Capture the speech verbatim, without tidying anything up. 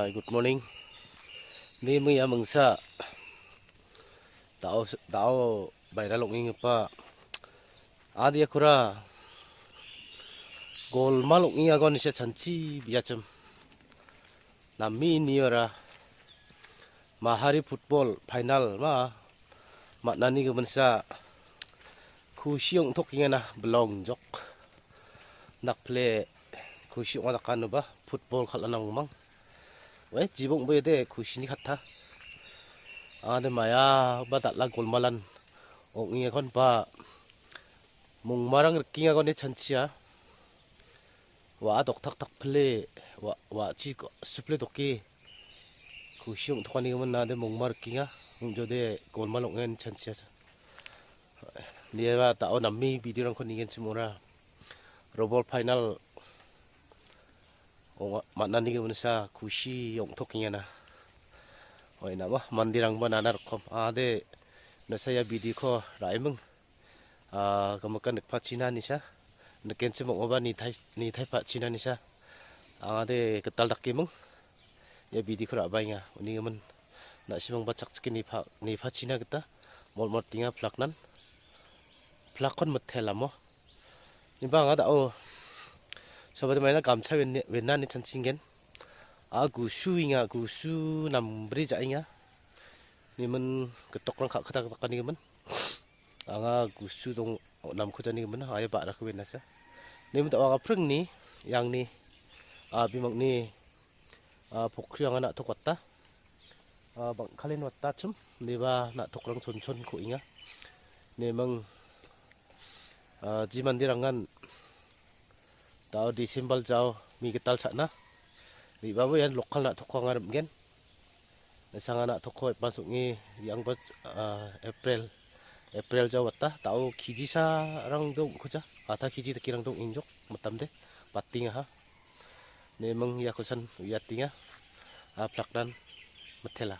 Good morning. Ni mingsa dao, dao viral ong·enggipa adiakora golmal ong·engagon ise chanchi biachim. Nami niora mahari football final ma matnani giminsa kusi ong·tokengana bilong jok. Nakple kusi ong·a dakanoba football kal·ana ong·mang. We, jibong boyede kusini katta. Angade maya ba dal·a golmalan ong·engakon ba mongmarang rikengakon de chanchia. Wa·a doktak dakpile wa-, wa·chi ko-, suple doke kusi ong·tokanigimin nade mongma rikenga. Ong·jode golmal ong·en chanchiasa. Niaba dao nami videorangko nigenchim ora. Robol final ong·a, man·ani giminsa kusi ong·tokengana. Oi, nama mandirangba nana rokom. Ade, nasa ia videoko ra·eming. Ah, gimikan nikpachina nisa. Nikenchim ong·oba nitai, nitai pachina nisa. Angade gital dakeming. Ia videoko ra·baenga. Uni gimin na·simangba chakchike nipa-, nipachina gita molmoltenga plaknan. Plakkon mitelamo. Niba anga dao sabade maina gamsa wenne-, wennani chanchingen. A gusu inga, gusu nambri ja·enga. Nimin gitokrang ka·kata dakanigimin. Anga gusu dong namko janigimin, aya ba·rako wenasa. Nimin dao anga pringni, iangni, a, bimangni, a, pokri anga na·tok wata. A, bang·kalen watachim, niba na·tokrang chonchon ko·enga. Neming, a, ji manderangan dao December jao mi gital cha·na. Re·babo ian lokal na·tokko anga rim·gen. Sanga na·tokko advance ong·e re·angba, a, April, April jao wata. Dao kejisarang dong·kuja, adha keji dakerang dong·engjok, mitamde batengaha. Neming iakosan uiatenga, a, plaknan mitela.